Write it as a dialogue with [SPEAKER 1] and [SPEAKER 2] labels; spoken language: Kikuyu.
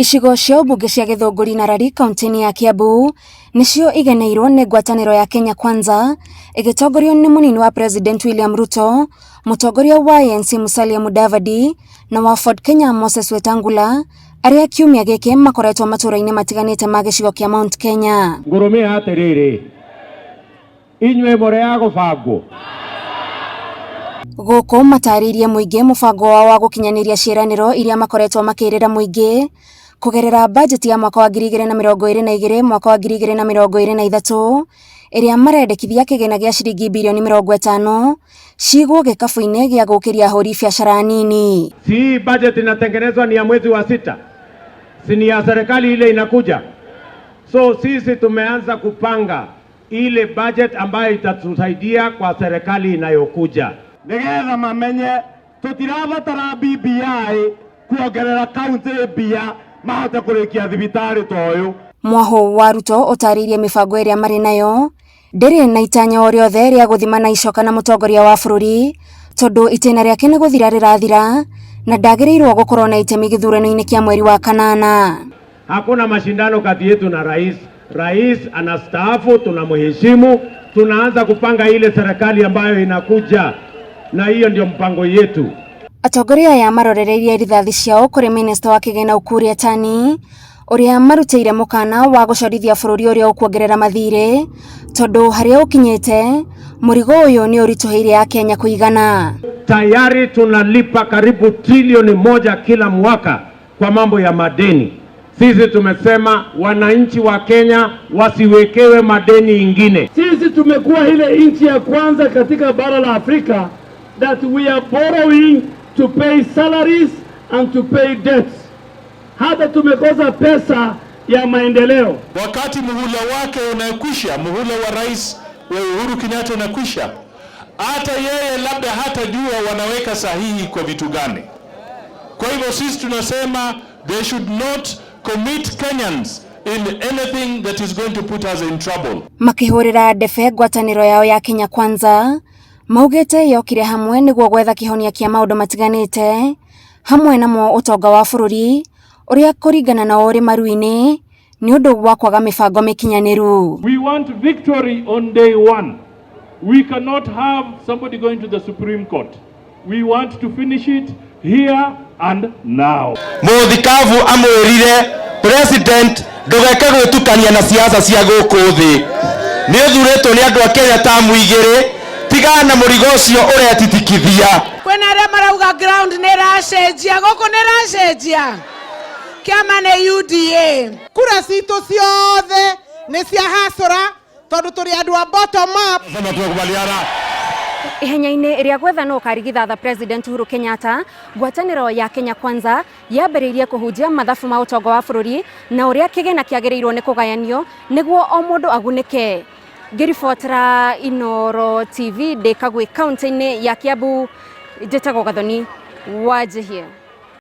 [SPEAKER 1] Icigo cia ũmbunge cia Gĩthũngũri na Rari kaunti-inĩ ya Kiambu nĩcio igeneirwo nĩ ngwatanĩro ya Kenya Kwanza ĩgĩtongorio nĩ mũnini wa President William Ruto, mũtongoria wa ANC Musalia Mudavadi na wa Ford Kenya Moses Wetangula arĩa kiumia gĩkĩ makoretwo matũũra-inĩ matiganĩte ma gĩcigo kĩa Mount Kenya.
[SPEAKER 2] Ngũrũmĩe atĩrĩrĩ, inyuĩ mũrĩ a gũbangwo.
[SPEAKER 1] Gũkũ matarĩirie mũingĩ mũbango wao wa gũkinyanĩria ciĩranĩro iria makoretwo makĩrĩra mũingĩ kũgerera bajeti ya mwaka wa 2022 mwaka wa 2023 ĩrĩa marendekithia kĩgĩna gĩa ciringi birioni 50 cigwo gĩkabũ-inĩ gĩa gũkĩria ahũri biacara nini.
[SPEAKER 2] Si hii budget inatengenezwa ni ya mwezi wa sita, si ni ya serikali ile inakuja. So sisi tumeanza kupanga ile budget ambayo itatusaidia kwa serikali inayokuja.
[SPEAKER 3] Nigetha mamenye tutirabatara BBI kuongerera kaunti mbia mahote kurikia thibitari ta uyu.
[SPEAKER 1] Mwaho wa Ruto ũtarĩirie mĩbango ĩrĩa marĩ nayo ndĩrĩ na itanya o rĩothe rĩa gũthimana icoka na mũtongoria wa bũrũri tondũ itĩna rĩake nĩ gũthira rĩrathira na ndagĩrĩirwo gũkorwo na itemi gĩthurano-inĩ kĩa mweri wa kanana.
[SPEAKER 2] Hakuna mashindano kati yetu na rais. Rais anastaafu, tunamheshimu, tunaanza kupanga ile serikali ambayo inakuja, na hiyo ndio mpango yetu.
[SPEAKER 1] Atongoria aya marorereirie rithathi ciao kũrĩ minista wa kĩgĩna Ukur Yatani ũrĩa marutĩire mũkana wa gũcorithia bũrũri ũrĩa ũkuongerera mathirĩ tondũ harĩa ũkinyĩte mũrigo ũyũ nĩ ũritũhĩire Akenya kũigana.
[SPEAKER 2] Tayari tunalipa karibu trilioni 1 kila mwaka kwa mambo ya madeni. Sisi tumesema wananchi wa Kenya wasiwekewe madeni ingine.
[SPEAKER 3] Sisi tumekuwa ile nchi ya kwanza katika bara la Afrika that we are borrowing to pay salaries and to pay debts. Hata tumekosa pesa ya maendeleo.
[SPEAKER 4] Wakati muhula wake unakwisha, muhula wa Rais wa Uhuru Kenyatta unakwisha, hata yeye labda hatajua wanaweka sahihi kwa vitu gani. Kwa hivyo sisi tunasema they should not commit Kenyans in anything that is going to put us in trouble.
[SPEAKER 1] Makĩhũrĩra ndebe ngwatanĩro yao ya Kenya Kwanza maugĩte yokire hamwe nĩguo gwetha kĩhonia kĩa maũndũ matiganĩte hamwe namo ũtonga wa bũrũri ũrĩa kũringana nao ũrĩ maru-inĩ nĩ ũndũ wa kwaga mĩbango mĩkinyanĩru.
[SPEAKER 5] We want victory on day one. We cannot have somebody going to the Supreme Court. We want to finish it here and now.
[SPEAKER 6] Muthikabu amwirire president ndugeke gwitukania na siasa cia guku thi, ni uthuritwo ni andu a Kenya tamu igiri, tigana na murigo ucio uretitikithia.
[SPEAKER 7] Kwĩna arĩa marauga ground nĩ ĩracenjia, gũkũ nĩ ĩracenjia, kĩama nĩ UDA.
[SPEAKER 8] Kura citũ ciothe nĩ cia hasũra tondũ tũrĩ andũ a bottom up.
[SPEAKER 4] Sema tumekubaliana.
[SPEAKER 1] Ihenya-inĩ rĩa gwetha nũ ũkarigithatha President Uhuru Kenyatta, ngwatanĩro ya Kenya Kwanza yambĩrĩirie kũhunjia mathabu ma ũtonga wa bũrũri na ũrĩa kĩgĩna kĩagĩrĩirwo nĩ kũgayanio nĩguo o mũndũ agunĩke. Ngĩribotera Inooro TV ndĩ Kagwĩ kaunti-inĩ ya Kiambu, njĩtagwo Gathoni Wanjihia.